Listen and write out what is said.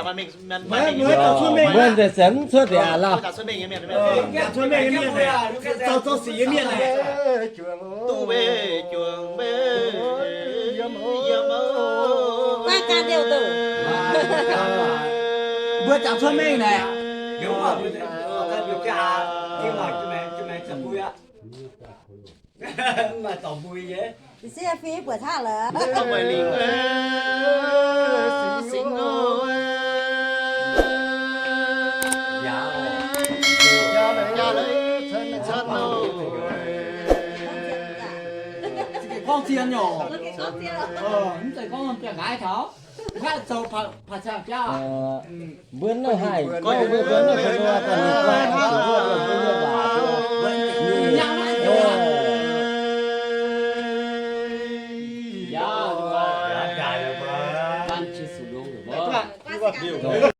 Mbuo nzengc se mv cuotv yaac lauh. Mbuo jangx cuotv mengh nyei mienh, zoux zoux sic nyei mienh naaic. Duqv mbe juangc mbe, yiem, yiem, mbuo jangx cuotv mengh naaic. Maaih dorh mbui nyei. Fingx buatc taux lorqc. Singx, gorngv zien nyei, mv zeiz gorngv biauv-nqaaix taux, mv haih zoux paac cang biauv. Mbuo naaiv haih gorngv mbuo, mbuo naaiv gu'nyuoz daaih ninh guai, ninh zuqc mbuo nyei waac, mbuo, ninh,